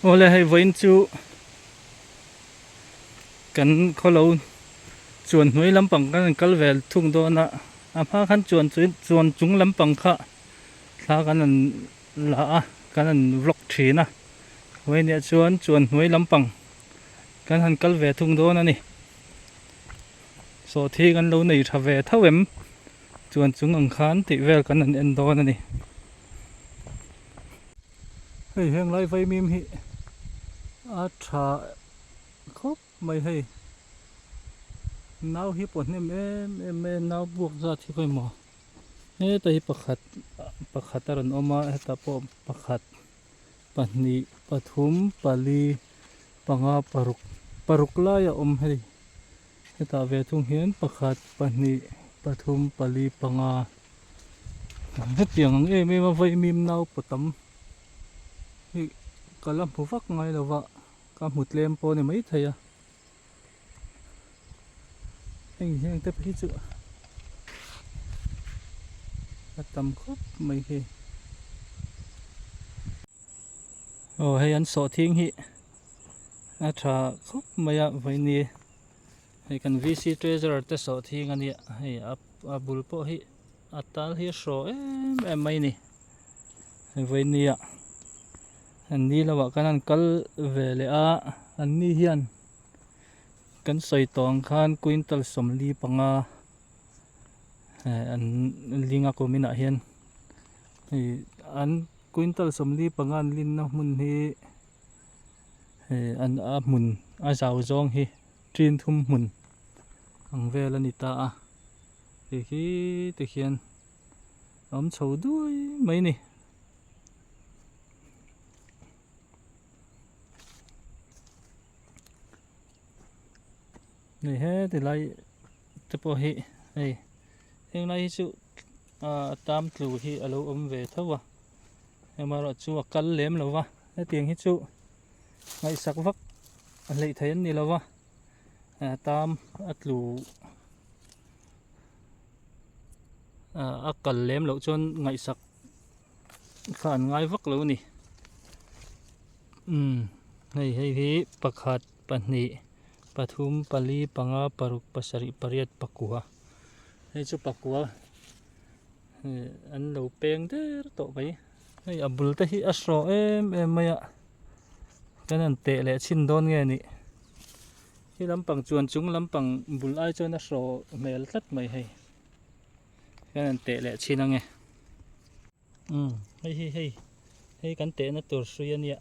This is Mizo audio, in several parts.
Awle hei vawiin chu kan khawlo chuan hnuai lampang kan rawn kal ve thung dawn a a hma khan chuan chuan chung lampang kha thla kan rawn la a kan rawn vlog thin a vawiin ah chuan chuan hnuai lampang kan han kal ve thung dawn a ni sawhthi kan lo nei tha ve tho em chuan chung ang khan tih vel kan han en dawn a ni. Hei heng lai vaimim hi a tha khawp mai hei nau hi pawh hnem em em mai a nau buak zat hi pawimawh heta hi pakhat pakhat a rawn awm a hetah pawh pakhat pahnih pathum pali panga paruk paruk lai a awm hei hetah ve thung hian pakhat pahnih pathum pali panga. Hetiang ang em em a vaimim nau paw tam hi ka la hmu vak ngai lo va ka hmu tlem pawh a ni maithei a heng heng te phei chu a tam khawp mai hi aw hei an sawhthing hi a tha khawp mai a vaini hei kan VC treasurer te sawhthing a nia hei a a bul pawh hi a tal hi a hraw em em mai a ni hei vawinia an ni lamah khan an kal ve leh a an ni hian kan sawi tawh ang khan quintal sawmli panga eh an ling a kum inah hian hei an quintal 45 an linna hmun hi hei an a hmun a zau zawng hi. Ṭin thum hmun ang vel a ni ta a, hei hi ti hian a awm chho duai mai a ni. Hei heti lai te pawh hi hei heng lai hi chu a tam tlu hi a lo awm ve tho a amaherawhchu a kal lem lo va hetiang hi chu. Ngaihsak vak a hleih thei an ni lo va tam a tlu a kal lem loh chuan ngaihsak kha an ngai vak lo a ni umm hei hei hi pakhat pahnih pathum pali panga paruk pasarih pariat pakua hei chu pakua an lo peng der tawh mai. Hei a bul te hi a hraw em em mai a kan han teh leh chhin dawn nge ni khi lampang chuan chung lampang bul ai chuan a hraw hmel tlat mai hei kan han teh leh chhin ange umm hei hi hei hei kan tehna tur hrui a nia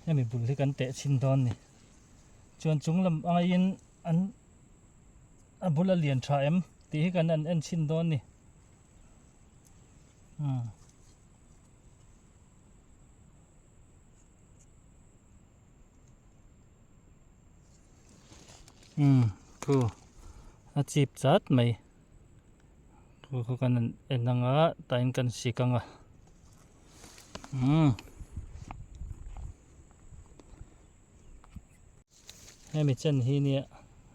hemi bul hi kan teh chhin dawn ni chuan chung lam aiin an a bul a lian tha em tih hi kan han en chhin dawn ni. Umm thu a chip chat mai thu kha kan en anga tah in kan sik anga umm hemi chen hi nia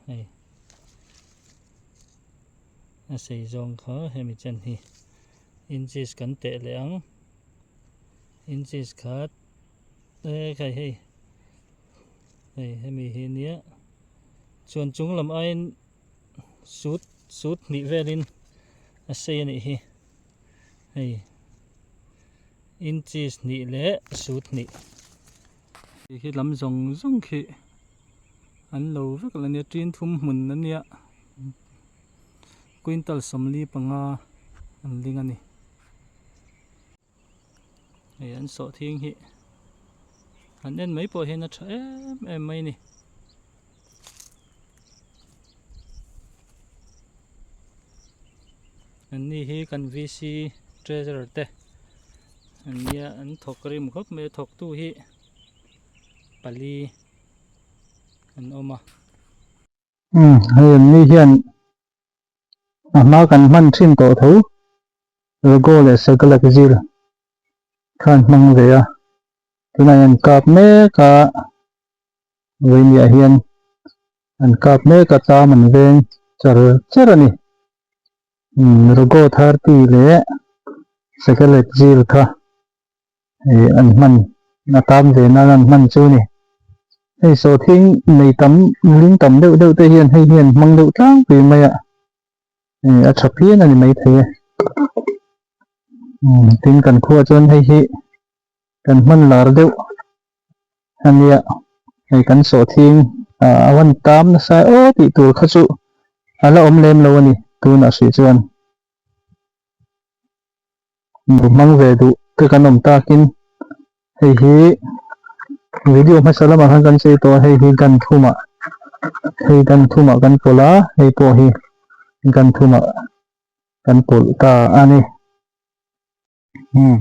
hei. A sei zawng kha hemi chen hi inches kan teh leh ang inches khat e khai hei hei hemi hi nia chuan chung lam aiin sut sut hnih velin a sei a nih hi hei inches hnih leh sut hnih khi lam zawng zawng khi. An lo vek la nia tin thum hmun a nia quintal 45 an ling a ni hei an sawh thing hi an en mai pawh hian a tha em em mai a ni. An ni hi kan VC treasurer te an nia an thawk rim khawp mai a thawktu hi pali. an awm a. Umm hei an ni hian a hma kan hman thin tawh tho Rego leh Segalak zir kha an hmang ve a tunah hian an kap mek a vawinia hian an kap mek a tlâm an veng char char a ni umm Rego 30 leh Segalak zir kha ih an hman. A tam ve nan an hman chu a ni. Hei sawhthing nei tam ling tam deuh deuh te hian hei hian hmang deuh tlangpui mai a, a tha phian a ni maithei e. Tin kan khua chuan hei hi kan hman lar deuh a nia, hei kan sawhthing a van tam nasa aw tih tur kha chu a la awm lem lo a ni tunah hrih chuan. Bu hmang ve duh te kan awm takin hei hi video hmasa lamah khan kan sawi tawh a hei hi gan thumah hei gan thumah kan pawlh a hei pawh hi gan thumah kan pawlh ta a ni umm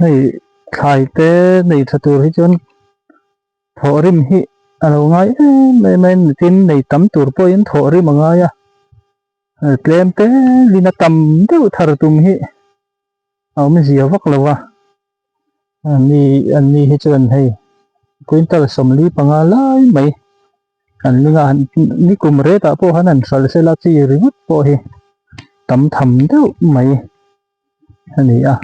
hei thlai te nei tha tur hi chuan thawh rim hi a lo ngai em em a tin nei tam tur pawhin thawh rim a ngai a. Tlem te lin a tam deuh thar tum hi a awmzia vak lo a, ani anni hi chuan hei quintal 45 lai mai an ling a, nikum rate ah pawh khan an hralh sela chi ringawt pawh hi tam tham deuh mai a ni a.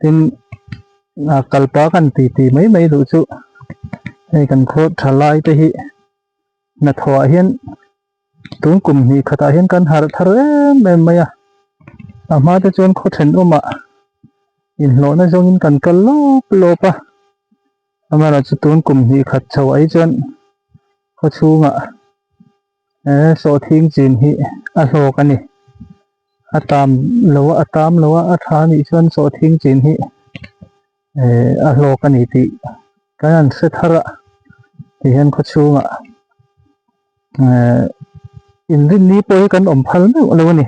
Tin a kalpa kan ti ti mai mai duh chu hei kan khaw tha lai te hi hnathawh ah hian tun kum hnih khatah hian kan harh thar em em mai a a hma te chuan khaw thenawmah inhlawhna zawngin kan kal lawp lawp a amaherawhchu tun kum hnih khat chho ah hi chuan khaw chhungah He sawhthing chin hi a hlawk a ni. A tam lo a, a tam lo a, a tha anih chuan sawhthing chin hi eh a hlawk a ni tih kan han hre thar a ti hian khaw chhungah eh inrinni pawh hi kan awm phal meuh lo a ni.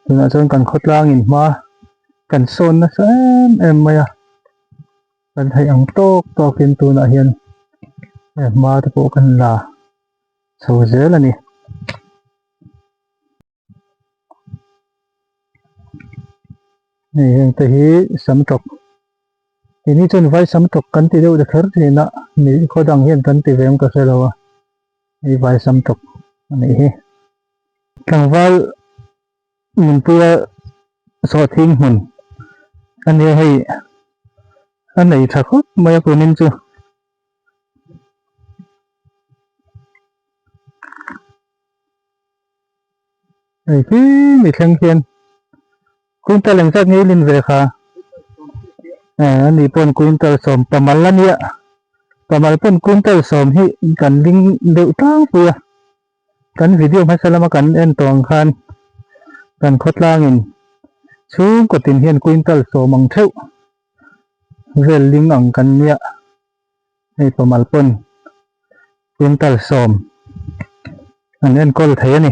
Tunah chuan kan khawtlangin hma kan sawn nasa em em mai a. Kan theih ang tawk tawkin tunah hian he hma te pawh kan la chho zel a ni. Hei heng te hi sam tawk keini chuan vai sam tawk kan ti deuh ta kher thin a mi khaw dang hian kan ti ve ang ka hre lo a hei vai sam tawk a nih hi. Tlangval Nunpuia sawhthing hmun a nia hei a nei tha khawp mai a kumin chu. Hei khi mi thleng khian quintal engzat nge i lin ve kha eh ani pawn quintal sawm pamal a nia pamal pawn quintal sawm hi kan ling deuh tlangpui a. Kan video hmasa lama kan en tawh ang khan kan khawtlangin chhungkaw tin hian quintal 10 ang theuh vel ling ang kan nia hei pamal pawn quintal 10 an enkawl thei a ni.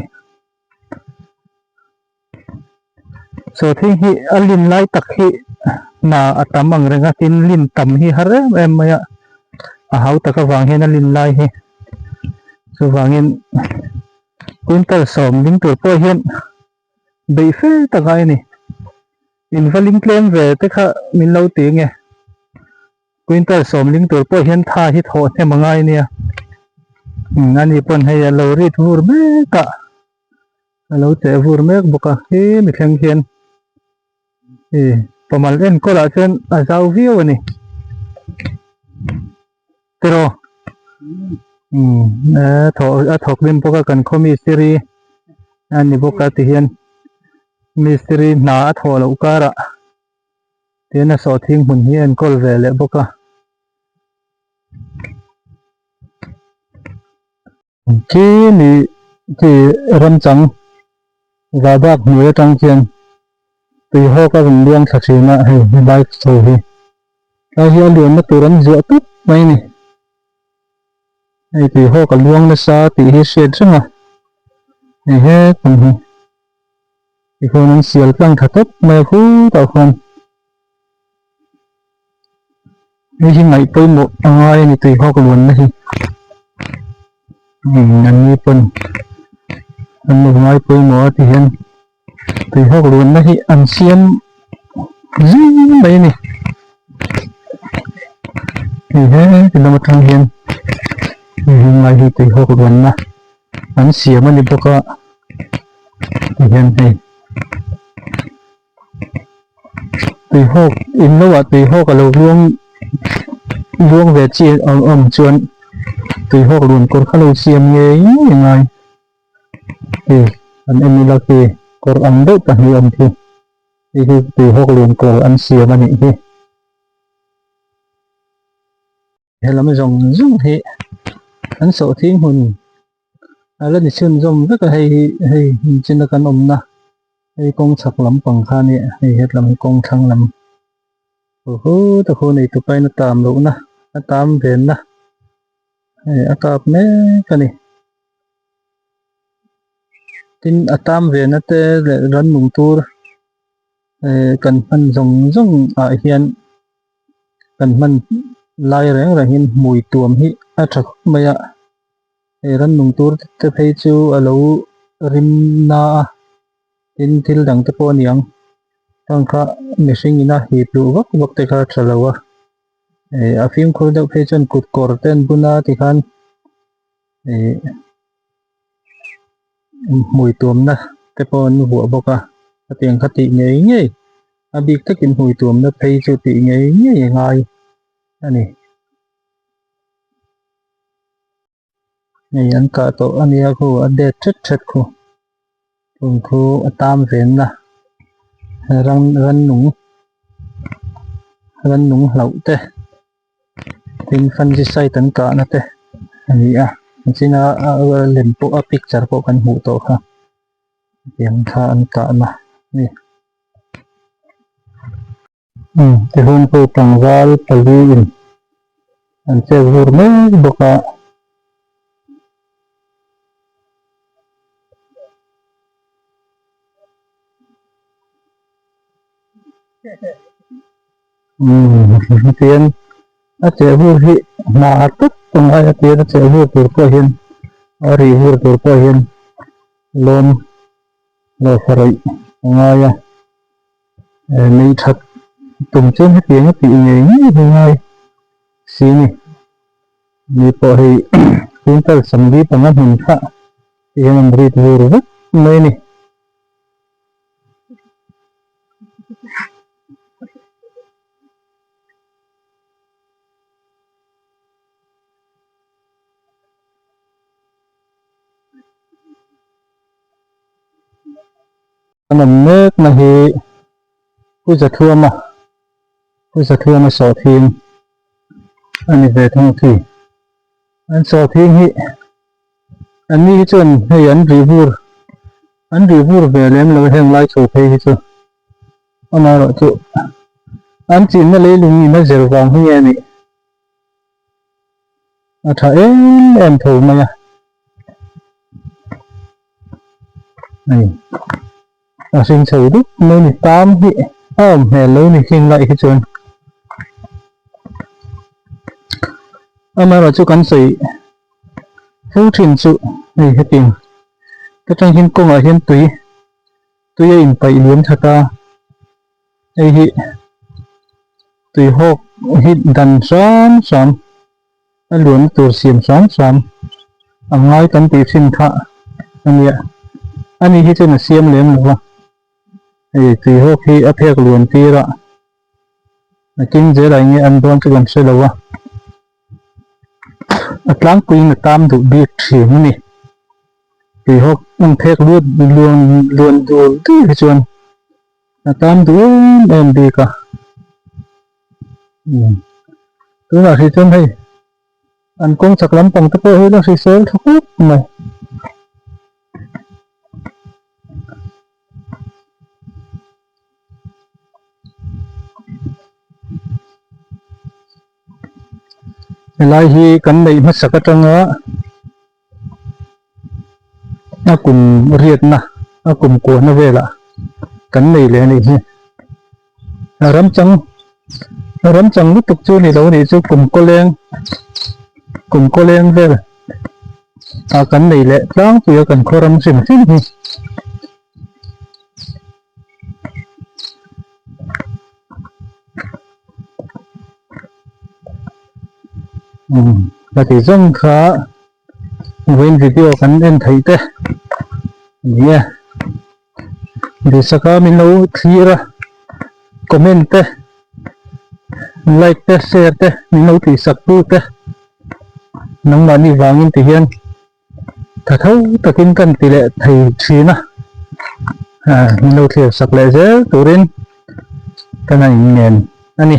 Sawhthing hi a lin lai tak hi hna a tam ang reng a tin lin tam hi har em em mai a a hau tak avang hian a lin lai hi chuvangin quintal 10 ding tur pawh hian beih fe tak a ni in va ling tlem ve te kha min lo ti nge quintal 10 ling tur pawh hian tha hi thawh hnem a ngai ania ani pawn hei a lo rit vur mek a. A lo cheh vur mek bawk a he mi thleng hian ih pamal enkawl ah chuan a zau viau a ni tiraw umm a thawh a thawk hlim bawk a kan khaw mistiri a ni bawk a ti hian mistiri hna a thawh loh karah tin a sawhthing hmun hi a enkawl ve leh bawk a. Khi ni khi ramchang vahbak hnuai atang khian tui hawk a rawn luang thla thin a hei helai chho hi tlai hi a luanna tur an zuah tawp mai a ni hei tui hawk a luang nasa tih hi hriat reng a hei hetlai hi tikhuan an sial tlang tha tawp mai a khutah khuan. Hei hi ngaih pawimawh a ngai a ni tui hawk luanna hi umm an ni pawn an lo ngai pawimawh a ti hian tui hawk luanna hi an siam zing mai a ni hei he ti lam atang hian hei hi ngai hi tui hawk luanna. an siam a ni bawk a tihian hei tuihawk in lo ah tuihawk a lo luang luang ve chi a awm chuan tuihawk lun kawr kha lo siam ngei ngei a ngai hei an en ila khi kawr ang deuh pahnih a awm khi hei hi tuihawk lun kawr an siam a nih hi. Helam zawng zawng hi an sawhthing hmun a la ni chhunzawm vek a hei hi hei inchina kan awmna hei kawng chhak lampang kha a nia hei hetlam hi kawng thlang lam hu ta khu nei tupain a tam lohna a tam venna hei a kap mek a ni tin a tam venna te leh rannung tur eh kan hman zawng zawng ah hian. Kan hman lai reng reng in hmui tuam hi a tha khawp mai a hei rannung tur te phei chu a lo rim na a tin thil dang te pawh a ni ang heng kha mihring ina hip luh vak vak te kha a tha lo a eh a fimkhur deuh phei chuan kut kawr te an bun a tikhan eh hmui tuamna te pawh an vuah bawk a hetiang kha tih ngei ngei. A bik takin hmui tuamna phei chu tih ngei ngei a ngai a ni. Hei an kah tawh a nia khu a det thet thet khu tun khu a tam venna ran rannung rannung hlauh te tin fungicide an kahna te a ni a nichina a lem pawh a picture pawh kan hmuh tawh kha. Tiang kha an kahna a ni. Umm tichuan pawh tlangval pali in an chet vur mek bawk a. Umm tian a cheh vur hi hna tak a ngai a tian a cheh vur tur pawh hian a rih vur tur pawh hian. Lawm lo farawih a ngai a, nei that tum chuan hetiang a tih ngei ngei hi ngai si a ni. Ni pawh hei quintal sawmli panga hmun kha tihian an rit vur vek mai a ni. Kan awm mek na hi Pu Zathuama Pu Zathuama sawhthing a ni ve thung khi. An sawhthing hi an ni hi chuan hei an rih vur an rih vur ve lem lo heng lai chho phei hi chu amaherawhchu an chinna leilung in a zir vang hi nge nih. A tha em em tho mai a hei a hring chho dup mai a ni tam hi a awm hmel lo ni heng lai hi chuan amaherawhchu kan sawi fo thin chu hei hetiang ta tang hian kawngah hian tui tui a inpaih liam that a. Hei hi tuihawk hi dan hram hram a luanna tur siam hram hram a ngai kan tih thin kha a nia ani hi chuan a siam lem lo va hei tuihawk hi a phek luan tir a nakin zel ah enge an dawn chu kan hre lo a a tlangpuiin a tam duh bik thin a ni. Tuihawk an phek lut luan luan dul dul hi chuan a tam duh em em bik a umm tunah hrih chuan hei an kawng chak lampang te pawh hi la hrisel tha khawp mai. Helai hi kan neih hmasak atanga a kum riatna a kum kuahna velah kan nei leh a nih hi a ram chang a ram chang lutuk chu ni lo nih chu kum kawleng kum kawleng vel ah kan nei leh tlangpui a kan khaw ram hrim hrim hi. Umm ka ti zawng kha. Vawiin video kan en theih te a ni e. Duhsaka min lo thlir a, comment te, like te, share te min lo tihsak tu te nangmahni vangin ti hian tha tho takin kan ti leh thei thin a, min lo thlir sak leh zel turin ka la inngen a ni.